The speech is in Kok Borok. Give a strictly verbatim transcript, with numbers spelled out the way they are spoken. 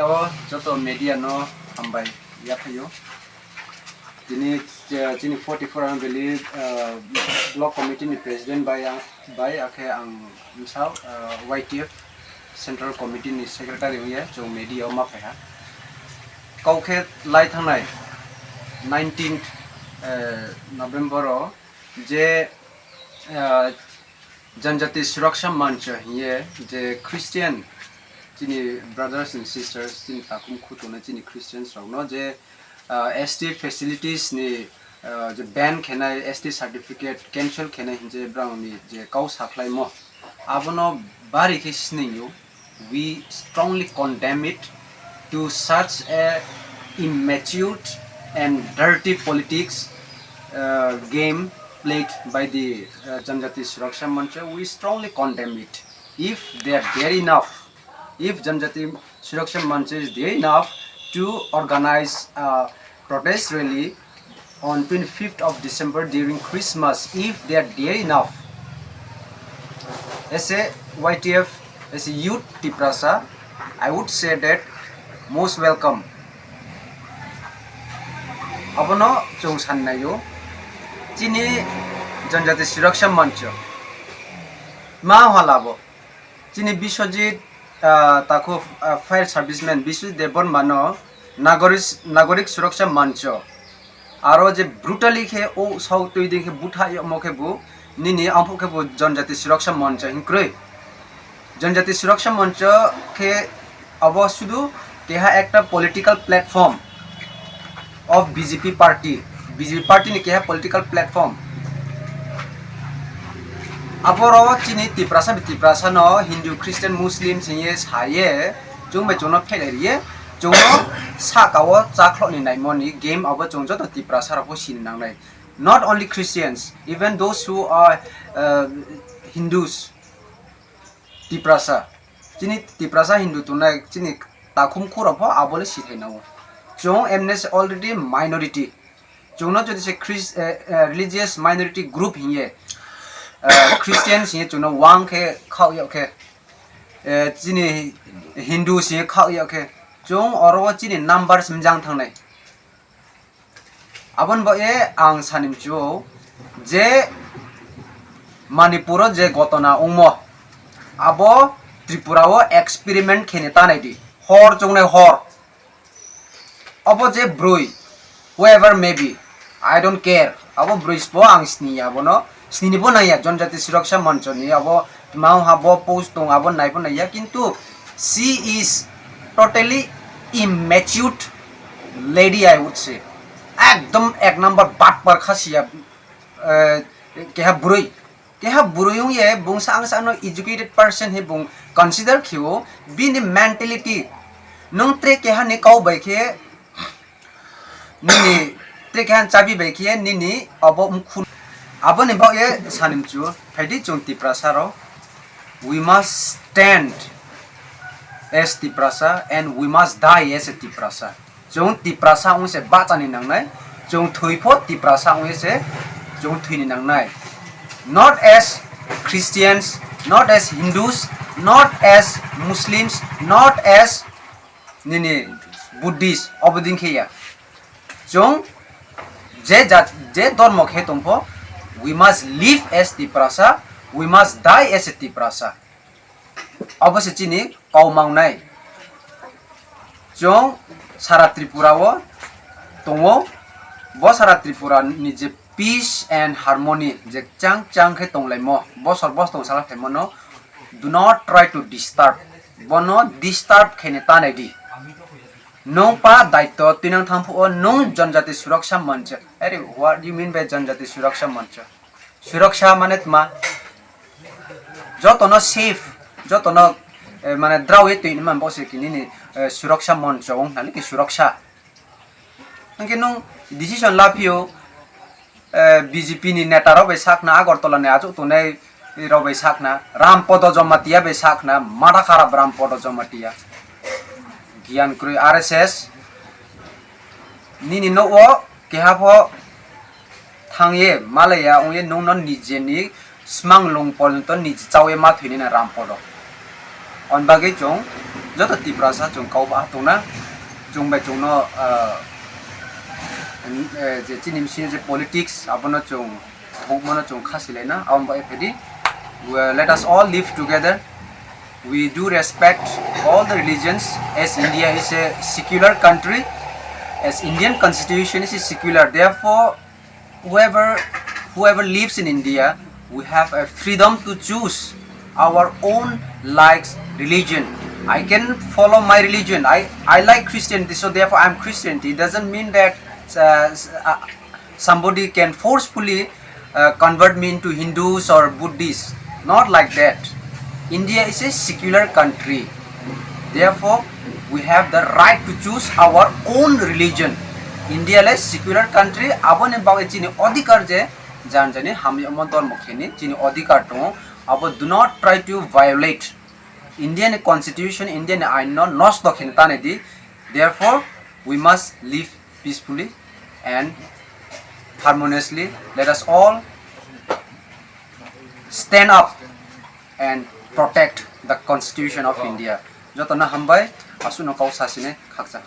O joto media no hambai yaphaio. Tini, eh, chini forty-four ang beli, eh, block committee ni president bai ang, bai akhe ang msao, eh, Y T F central committee ni secretary wngya chwng media o ma phaiha. Kau khe lai thangnai nineteenth, eh, November o je, eh, Janjati Suraksha Mancha hiye je Christian chini brothers and sisters, chini takhum khutuna chini Christians rokno je, ah, S T facilities ni, ah, je ban khenai, S T certificate cancel khenai hinje brang ni je kau saklaimo, abono bari khe siningyo. We strongly condemn it to such a immature and dirty politics, uh, game played by the, uh, Janjati Suraksha Mancha. We strongly condemn it. If they are dare enough, if Janjati Suraksha Mancha is dare enough to organize a protest rally on twenty-fifth of December during Christmas, if they are dare enough, as a Y T F, as a youth Tiprasa, I would say that most welcome. Abono chwng sannaio, chini Janjati Suraksha Mancha ma halabo. Chini Biswajit, ah, takhu, ah, fire serviceman Biswajit Debbarma no Nagoris-, Nagorik Suraksha Mancho. Aro je brutally khe o sao twi ding khe butha yokmo khe bo nini amphuk khe bo Janjati Suraksha Mancho hinkrwi. Janjati Suraksha Mancho khe abo sudu keha ekta political platform of B J P party, B J P party ni keha political platform. Aboro chini Tiprasa, Tiprasa no Hindu, Christian, Muslim singye saye, chwng bai chwngno phelai riye, chwngno saka o chakhlo ni naimoni game abo chwng joto Tiprasa rok bo sini nangnai. Not only Christians, even those who are, uh, Hindus, Tiprasa, chini Tiprasa Hindu tongnai chini takhum khurok pho abole sithai nao. Chwng M N S already minority. Chwngno jodi se Chris-, eh, eh, religious minority group hinye, eh, Christian hinye chwngno wang khe khao yok khe, eh, chini Hindu hinye khao yok khe, chwng oro chini numbers mjang thangnai. Aboni bagwi ang sani mchu je Manipuro je gotona wngmo, abo Tripura o experiment khene tanai di, hor chongnai hor. Obo je brwi, whoever may be, I don't care. Abo brwi sbo ang sini abono, sini bo naiya, Janjati Suraksha Mancho ni abo tma ha bo post tong abo nai bo naiya, kintu she is totally immature lady, I would say. Ekdom ek number batpar khasiya, eh, keha brwi. Keha brwi wngye bung sa ang sa no educated person he bung consider khio, bini mentality. Nung tre keha ni kau bai khe, nini tre keha chabi bai khe, nini abo mkhun. Aboni bagwi sani mchu, phaidi chwng Tiprasa rok, we must stand as Tiprasa and we must die as a Tiprasa. Chwng Tiprasa wng se bachani nangnai, chwng thwi pho Tiprasa wng se chwng thwini nangnai. Not as Christians, not as Hindus, not as Muslims, not as nini Buddhist, obo din khe ya. Chwng je jat, je dormo khe tong pho, we must live as Tiprasa, we must die as a Tiprasa. Obo se chini kau mangnai. Chwng sara Tripura o tongo. Bo sara Tripura ni je peace and harmony je chang chang khe tonglaimo, bosor bos tong sala phaimano, do not try to disturb. Bono disturb khaine tanai di. Nung pa daityo twinang thang phuo nung Janjati Suraksha Mancha. Are, what do you mean by Janjati Suraksha Mancha? Suraksha mane tma? Jotono safe, jotono, eh, mane drawi twi man bo se kinini, eh, Suraksha Mancha wng nani ki Suraksha. Hwnkhe nung decision la phio, eh, B J P ni neta rok bai sakna, Agartala ni achuk tongnai rok bai sakna, Rampodo Jamatia bai sakna, mada kharap Rampodo Jamatia. Giyan kwrwi R S S. Nini nok o keha pho thangye malaya wngye nungno nijeni swmang lung porjonto niji chawi ma thwini na Rampodo. On bagwi chwng Joto Tiprasa chwng kau ba tongna, chwng bai chwngno, ah, eh, je chini bisi je politics, abono chwng bukmano chwng kha silaina, aboni bagwi phaidi, we, let us all live together. We do respect all the religions, as India is a secular country, as Indian constitution is secular. Therefore, whoever, whoever lives in India, we have a freedom to choose our own likes religion. I can follow my religion. I, I like Christianity, so therefore I'm Christianity. It doesn't mean that, uh, s-, uh, somebody can forcefully, uh, convert me into Hindus or Buddhists. Not like that. India is a secular country. Therefore, we have the right to choose our own religion. India le secular country, aboni bagwi chini odhikar je jan jani hamyamo dhormo kheni chini odhikar tongo. Abo do not try to violate Indian constitution, Indian ain no nosto kheni tane di. Therefore, we must live peacefully and harmoniously. Let us all stand up and protect the constitution of India. Jotono hambai, aswkno kau sasine khaksa.